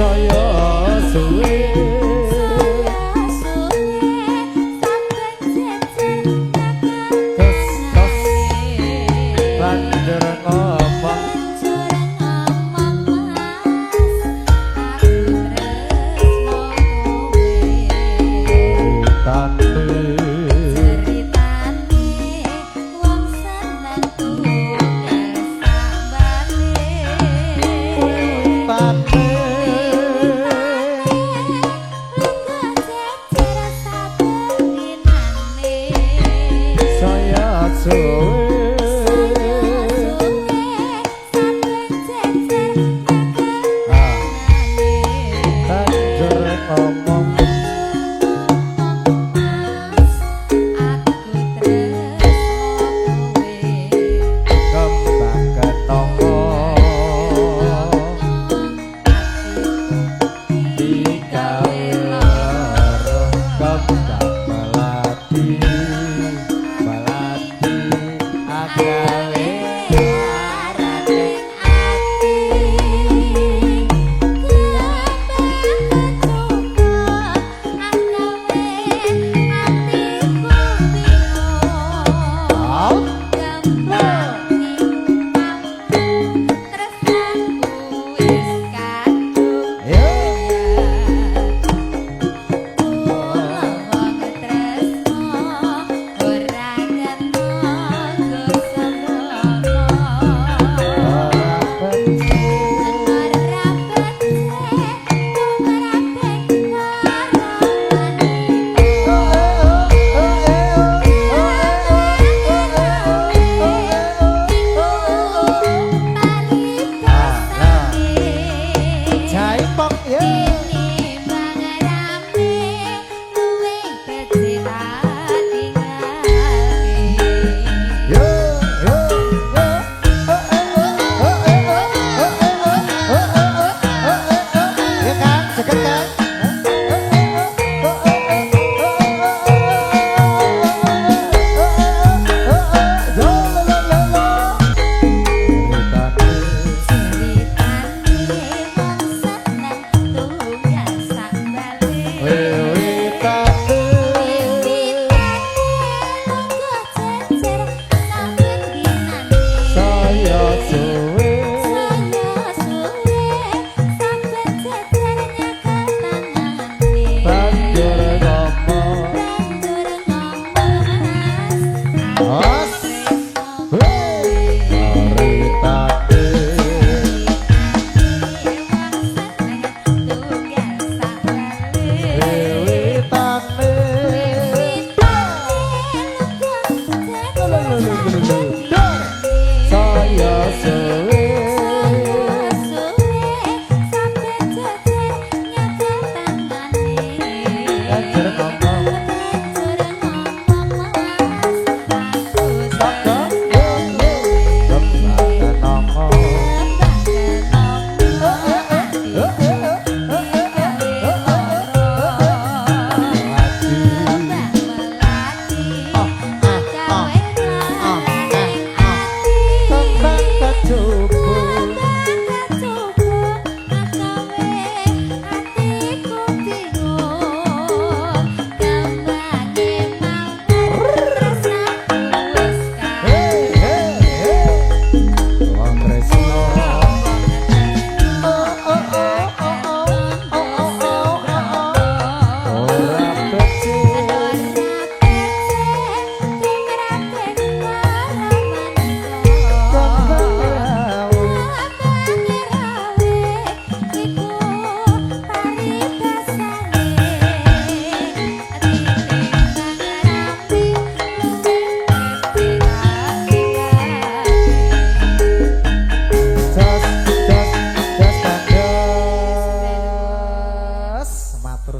Saya suwe. Saya suwe saben jejer. Tos tos. Banjur ngomong. Banjur ngomong, Mas, aku tresno kowe. Ceritane. Ceritane wong seneng tunggal sak bale. Wiwitane. Lungguh jejer saben dinane. Saya suwe. Saya suwe saben jejer. Ah. Banjur ngomong. Mas, aku tresno kowe. Kembang kenanga. Digawe lara. Kembang melati, melati agawe ning ati. Kembang kecubung agawe atiku bingung. Out. Kembang tresnaku wis kadung. Ya. Kula wong tresno ora kena gosembana. Ora becik. Ora becik tumraping para wanita. Iku paribasane. Jaipong ya. Tinimbang rame luwih becik tak tinggalke. Yo yo yo. Oh eh oh oh eh oh oh eh oh oh oh oh oh eh oh. Ya kan, joget kan? Oh eh oh oh oh oh oh oh oh lo lo lo lo. Ceritane wong seneng tunggal sak bale. Wiwitane. Wiwitane lungguh jejer saben dinane. Saya suwe. Saya suwe saben jejer nyekel tangane. Banjur ngomong. Banjur ngomong, Mas, aku Os. tresno. Ceritane. Wong seneng tunggal sak bale. Wiwitane. Wiwitane lungguh jejer saben dinane. Saya suwe. Saya suwe saben jejer nyekel tangane. Banjur ngomong. Banjur ngomong, Mas, aku Saka. tresno Kembang kowe. kenanga. Kembang kenanga.